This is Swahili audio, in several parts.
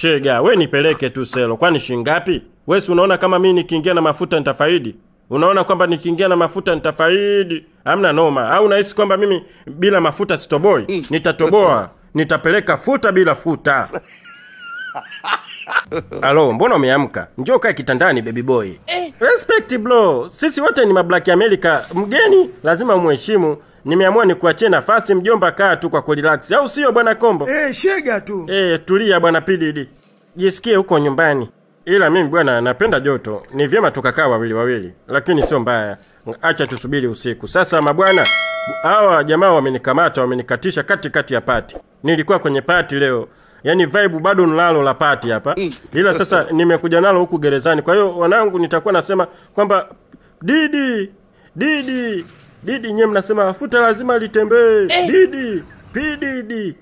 Shega, we nipeleke tu selo. Kwani shingapi? Wewe si unaona kama mimi nikiingia na mafuta nitafaidi? Unaona kwamba nikiingia na mafuta nitafaidi? Hamna noma. Au unahisi kwamba mimi bila mafuta sitoboi? Nitatoboa. Nitapeleka futa bila futa. Alo, mbona umeamka? Njoo kae kitandani baby boy. Respect bro. Sisi wote ni mablack America. Mgeni lazima umheshimu. Nimeamua nikuachie nafasi mjomba, kaa tu kwa kurelax. Au sio bwana Kombo? Shega tu. Tulia bwana PDD. Jisikie huko nyumbani. Ila mimi bwana napenda joto. Ni vyema tukakaa wawili wawili, lakini sio mbaya. Acha tusubiri usiku. Sasa mabwana, hawa jamaa wamenikamata, wamenikatisha katikati ya party. Nilikuwa kwenye party leo. Yaani vibe bado nilalo la party hapa. Ila sasa nimekuja nalo huku gerezani. Kwa hiyo wanangu nitakuwa nasema kwamba Didi, Didi, Didi, nyewe mnasema futa lazima litembee. Didi, PDD.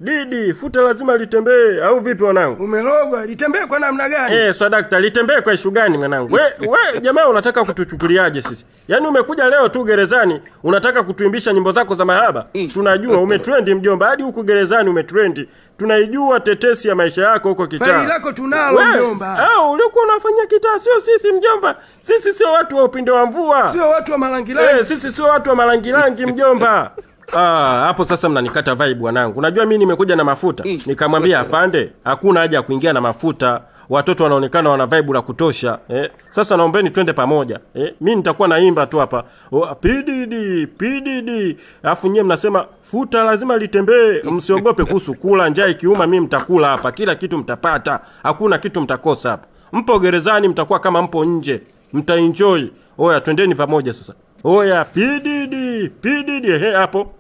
Didi, futa lazima litembee. Au vipi wanangu? Umerogwa, litembee kwa namna gani? Swadakta, litembee kwa ishu gani mwanangu? We jamaa unataka kutuchukuliaje sisi? Yaani umekuja leo tu gerezani, unataka kutuimbisha nyimbo zako za mahaba. Tunajua umetrend mjomba, hadi huku gerezani umetrend. Tunaijua tetesi ya maisha yako huko kitaa. Faili lako tunalo mjomba. Ulikuwa unafanya kitaa, sio sisi mjomba. Sisi sio watu wa upinde wa mvua. Sio watu wa malangilangi. Sisi sio watu wa malangilangi mjomba. Hapo sasa mnanikata vibe wanangu. Unajua mimi nimekuja na mafuta. Nikamwambia afande, hakuna haja ya kuingia na mafuta. Watoto wanaonekana wana vibe la kutosha. Sasa naombeni twende pamoja. Mimi nitakuwa naimba tu hapa. PDD, PDD. Alafu nyie mnasema futa lazima litembee. Msiogope kuhusu kula, njaa ikiuma mimi mtakula hapa. Kila kitu mtapata. Hakuna kitu mtakosa hapa. Mpo gerezani mtakuwa kama mpo nje. Mtaenjoy. Oya, twendeni pamoja sasa. Oya, PDD, PDD, hapo.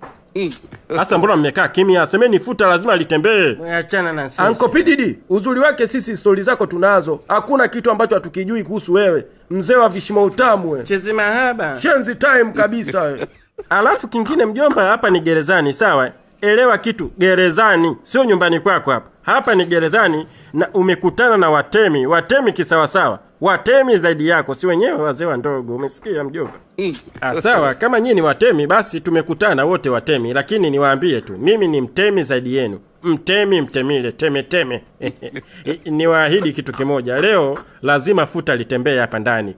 Sasa mbona mmekaa kimya? Semeni futa lazima litembee. Achana na sisi. Uncle PDD, uzuri wake sisi stori zako tunazo. Hakuna kitu ambacho hatukijui kuhusu wewe. Mzee wa vishimo utamu wewe. Chezi mahaba. Shenzi time kabisa wewe. Alafu kingine mjomba, hapa ni gerezani, sawa? Elewa kitu, gerezani, sio nyumbani kwako hapa. Hapa ni gerezani na umekutana na watemi, watemi kisawasawa. Watemi zaidi yako, si wenyewe wazee wa ndogo, umesikia mjomba? Sawa, kama nyinyi ni watemi basi tumekutana wote watemi, lakini niwaambie tu, mimi ni mtemi zaidi yenu. Mtemi mtemile, teme teme. Niwaahidi kitu kimoja, leo lazima futa litembee hapa ndani.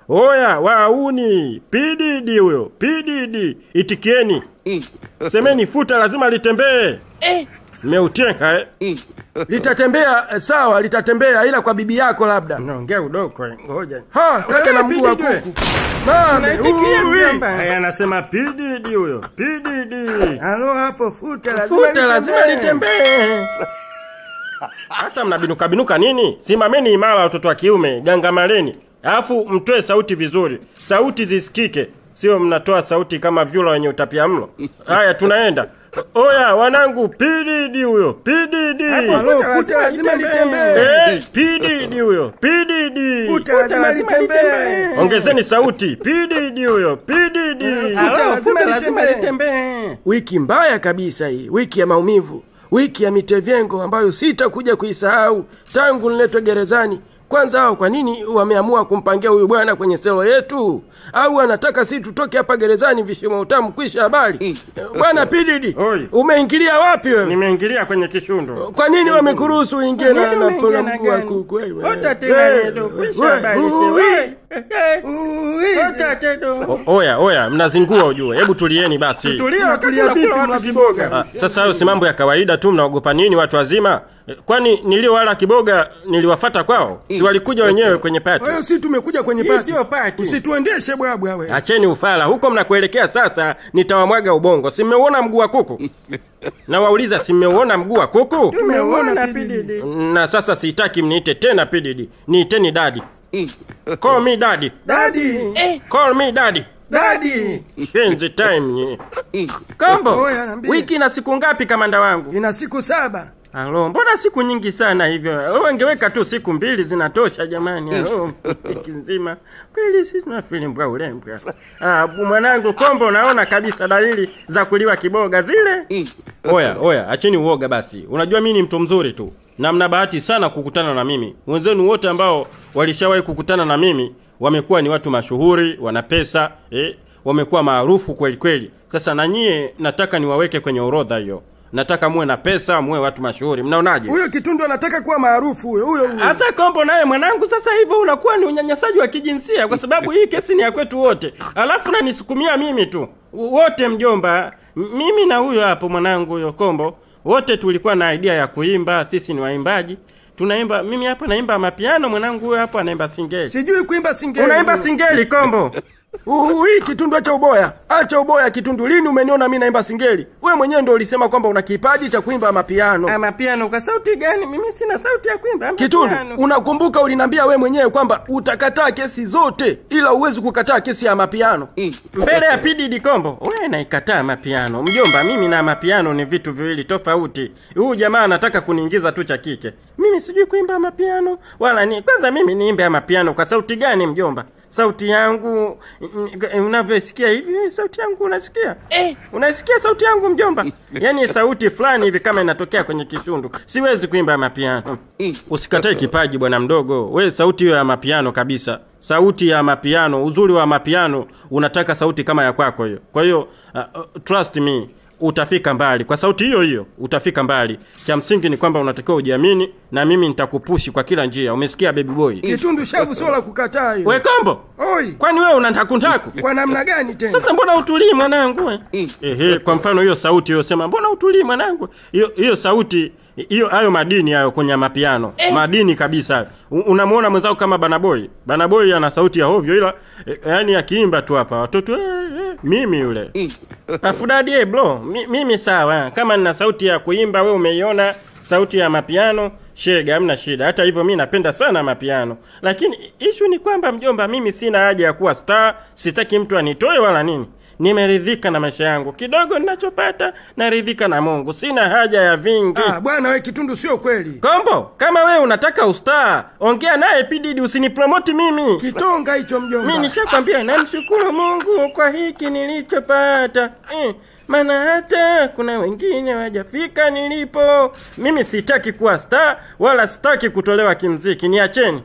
Oya, wauni, PDD huyo, PDD, itikieni. Semeni futa lazima litembee. Mmeutenga Litatembea, sawa, litatembea ila kwa bibi yako labda. Naongea udoko, ngoja. Ha, kata na mguu wa kuku. Mame, Haya, anasema PDD huyo, PDD. Halo hapo, futa lazima litembee. Sasa mnabinuka binuka nini? Simameni imara watoto wa kiume, gangamaleni. Alafu mtoe sauti vizuri. Sauti zisikike. Sio mnatoa sauti kama vyura wenye utapiamlo. Haya, tunaenda. Oya wanangu, PDD huyo, PDD. Halo, futa lazima litembee. PDD huyo, PDD. Futa lazima litembee. Ongezeni sauti, PDD huyo, PDD. Futa lazima litembee. Wiki mbaya kabisa hii, wiki ya maumivu, wiki ya mitevyengo ambayo sitakuja kuisahau tangu niletwe gerezani. Kwanza hao kwa nini wameamua kumpangia huyu bwana kwenye selo yetu? Au anataka si tutoke hapa gerezani vishimo utamu kwisha habari? Bwana PDD, umeingilia wapi wewe? Nimeingilia kwenye kishundo. Kwa nini wamekuruhusu uingie na mguu wa kuku wewe? Ota tena ndio kwisha habari. Oya, oya, mnazingua ujue. Hebu tulieni basi. Tulia, tulia vipi watu kiboga? Sasa hayo si mambo ya kawaida tu, mnaogopa nini watu wazima? Kwani niliowala kiboga niliwafuata kwao? Si walikuja wenyewe kwenye party. Wewe si tumekuja kwenye party. Sio party. Usituendeshe bwabwa wewe. Acheni ufala. Huko mnakoelekea sasa nitawamwaga ubongo. Si mmeuona mguu wa kuku? Na wauliza, si mmeuona mguu wa kuku? Tumeuona PDD. Na sasa sitaki mniite tena PDD. Niiteni daddy. Call me daddy. Daddy. Call me daddy. Daddy. Change time. Kombo. Wiki ina siku ngapi kamanda wangu? Ina siku 7. Alo, mbona siku nyingi sana hivyo? Wewe ungeweka tu siku 2 zinatosha jamani. Alo, wiki nzima. Kweli sisi tunafili mbwa ulembwa. Mwanangu Kombo, naona kabisa dalili za kuliwa kiboga zile. Oya, oya, acheni uoga basi. Unajua mimi ni mtu mzuri tu. Na mna bahati sana kukutana na mimi. Wenzenu wote ambao walishawahi kukutana na mimi wamekuwa ni watu mashuhuri, wana pesa, wamekuwa maarufu kweli kweli. Sasa na nyie nataka niwaweke kwenye orodha hiyo. Nataka muwe na pesa, muwe watu mashuhuri. Mnaonaje? Huyo Kitundu anataka kuwa maarufu huyo. Huyo. Hasa Kombo naye mwanangu, sasa hivyo unakuwa ni unyanyasaji wa kijinsia kwa sababu hii kesi ni ya kwetu wote. Alafu unanisukumia mimi tu. Wote mjomba, mimi na huyo hapo mwanangu huyo Kombo, wote tulikuwa na idea ya kuimba, sisi ni waimbaji. Tunaimba, mimi hapa naimba mapiano, mwanangu huyo hapo anaimba singeli. Sijui kuimba singeli. Unaimba singeli Kombo? Hii Kitundu acha uboya. Acha uboya Kitundu. Lini umeniona mimi naimba singeli? Wewe mwenyewe ndio ulisema kwamba una kipaji cha kuimba mapiano. Mapiano kwa sauti gani? Mimi sina sauti ya kuimba mapiano. Kitundu, unakumbuka uliniambia wewe mwenyewe kwamba utakataa kesi zote ila huwezi kukataa kesi ya mapiano. Mbele ya PDD Kombo, wewe naikataa mapiano. Mjomba, mimi na mapiano ni vitu viwili tofauti. Huyu jamaa anataka kuniingiza tu cha kike. Mimi sijui kuimba mapiano wala ni. Kwanza mimi niimbe mapiano kwa sauti gani mjomba? Sauti yangu unavyosikia hivi, sauti yangu unasikia? Unasikia sauti yangu mjomba? Yaani sauti fulani hivi kama inatokea kwenye kitundu. Siwezi kuimba mapiano. Usikatae kipaji bwana mdogo. We sauti hiyo ya mapiano kabisa. Sauti ya mapiano, uzuri wa mapiano unataka sauti kama ya kwako hiyo. Kwa hiyo trust me, utafika mbali. Kwa sauti hiyo hiyo utafika mbali. Cha msingi ni kwamba unatakiwa ujiamini na mimi nitakupushi kwa kila njia. Umesikia baby boy? Kitundu shavu sio la kukataa hiyo. We Kombo. Oi. Kwani wewe unantakuntaku? Kwa namna gani tena? Sasa mbona utulii mwanangu we? Ehe, kwa mfano hiyo sauti hiyo sema mbona utulii mwanangu? Hiyo sauti hiyo, hayo madini hayo kwenye mapiano. Madini kabisa. Unamuona mwenzako kama Banaboy. Banaboy ana sauti ya hovyo ila yani akiimba tu hapa watoto mimi yule. Afudadi bro, mimi sawa. Kama nina sauti ya kuimba wewe umeiona sauti ya mapiano, shega hamna shida. Hata hivyo mimi napenda sana mapiano. Lakini issue ni kwamba mjomba, mimi sina haja ya kuwa star, sitaki mtu anitoe wala nini. Nimeridhika na maisha yangu. Kidogo ninachopata naridhika na Mungu. Sina haja ya vingi. Bwana wewe Kitundu sio kweli. Kombo, kama wewe unataka ustar, ongea naye PDD, usinipromote mimi. Kitonga hicho mjomba. Mimi nishakwambia namshukuru Mungu kwa hiki nilichopata. Maana hata kuna wengine hawajafika nilipo. Mimi sitaki kuwa star wala sitaki kutolewa kimziki. Niacheni.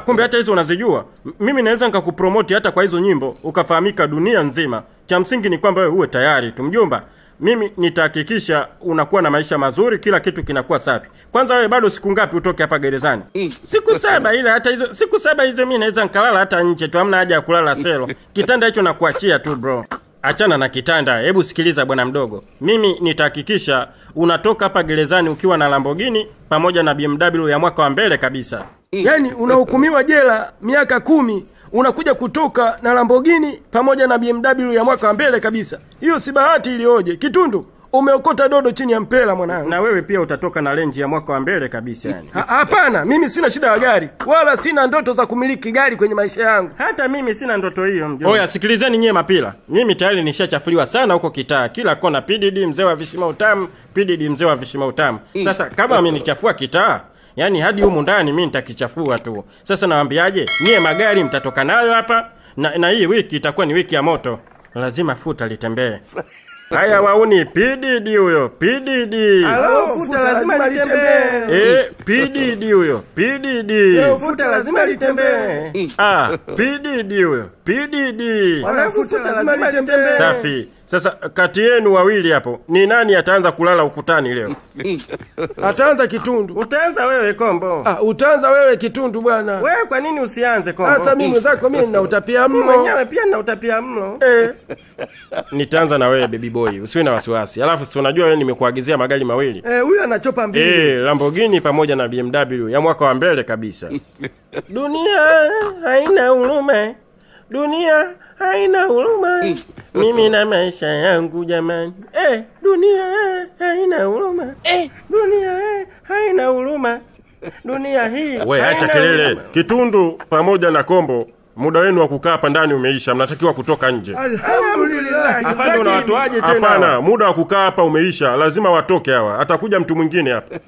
Kumbe hata hizo unazijua. Mimi naweza nikakupromote hata kwa hizo nyimbo ukafahamika dunia nzima. Cha msingi ni kwamba wewe uwe tayari tu mjomba. Mimi nitahakikisha unakuwa na maisha mazuri, kila kitu kinakuwa safi. Kwanza wewe bado siku ngapi utoke hapa gerezani? Siku 7, ila hata hizo siku 7 hizo mimi naweza nikalala hata nje tu, hamna haja ya kulala selo. Kitanda hicho nakuachia tu bro. Achana na kitanda, hebu sikiliza bwana mdogo. Mimi nitahakikisha unatoka hapa gerezani ukiwa na Lamborghini pamoja na BMW ya mwaka wa mbele kabisa. Yaani unahukumiwa jela miaka 10, unakuja kutoka na Lamborghini pamoja na BMW ya mwaka wa mbele kabisa. Hiyo si bahati ilioje. Kitundu, umeokota dodo chini ya mpela mwanangu. Na wewe pia utatoka na renji ya mwaka wa mbele kabisa yani. Hapana, mimi sina shida ya gari wala sina ndoto za kumiliki gari kwenye maisha yangu. Hata mimi sina ndoto hiyo mjomba. Oya, sikilizeni nyie mapila. Mimi tayari nishachafuliwa sana huko kitaa. Kila kona PDD mzee wa vishima utamu, PDD mzee wa vishima utamu. Sasa kama amenichafua kitaa, yani hadi humu ndani mimi nitakichafua tu. Sasa nawaambiaje? Nyie magari mtatoka nayo hapa na hii wiki itakuwa ni wiki ya moto. Lazima futa litembee. Haya wauni, PDD huyo, PDD. Halo, futa lazima litembee. PDD huyo, PDD. Futa lazima litembee. PDD huyo, PDD. Futa lazima litembee. Safi. Sasa kati yenu wawili hapo, ni nani ataanza kulala ukutani leo? Ataanza Kitundu. Utaanza wewe Kombo. Utaanza wewe Kitundu bwana. Wewe kwa nini usianze Kombo? Sasa mimi mwenzako mimi nina utapia mlo. Mwenyewe pia nina utapia mlo. Nitaanza na wewe baby boy, usiwe na wasiwasi. Alafu si unajua wewe nimekuagizia magari mawili. Huyu anachopa mbili. Lamborghini pamoja na BMW ya mwaka wa mbele kabisa. Dunia haina huruma. Dunia haina huruma. Mimi na maisha yangu jamani. Dunia haina huruma. Dunia haina huruma. Dunia hii. We acha kelele. Kitundu pamoja na Kombo, muda wenu wa kukaa hapa ndani umeisha, mnatakiwa kutoka nje. Alhamdulillah. Afande unawatoaje tena? Hapana, muda wa kukaa hapa umeisha, lazima watoke hawa. Atakuja mtu mwingine hapa.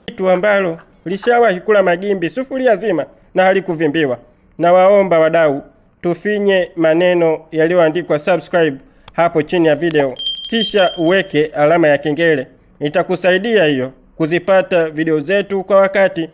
Kitu ambalo lishawahi kula magimbi sufuria zima na halikuvimbiwa. Na waomba wadau tufinye maneno yaliyoandikwa subscribe hapo chini ya video, kisha uweke alama ya kengele. Itakusaidia hiyo kuzipata video zetu kwa wakati.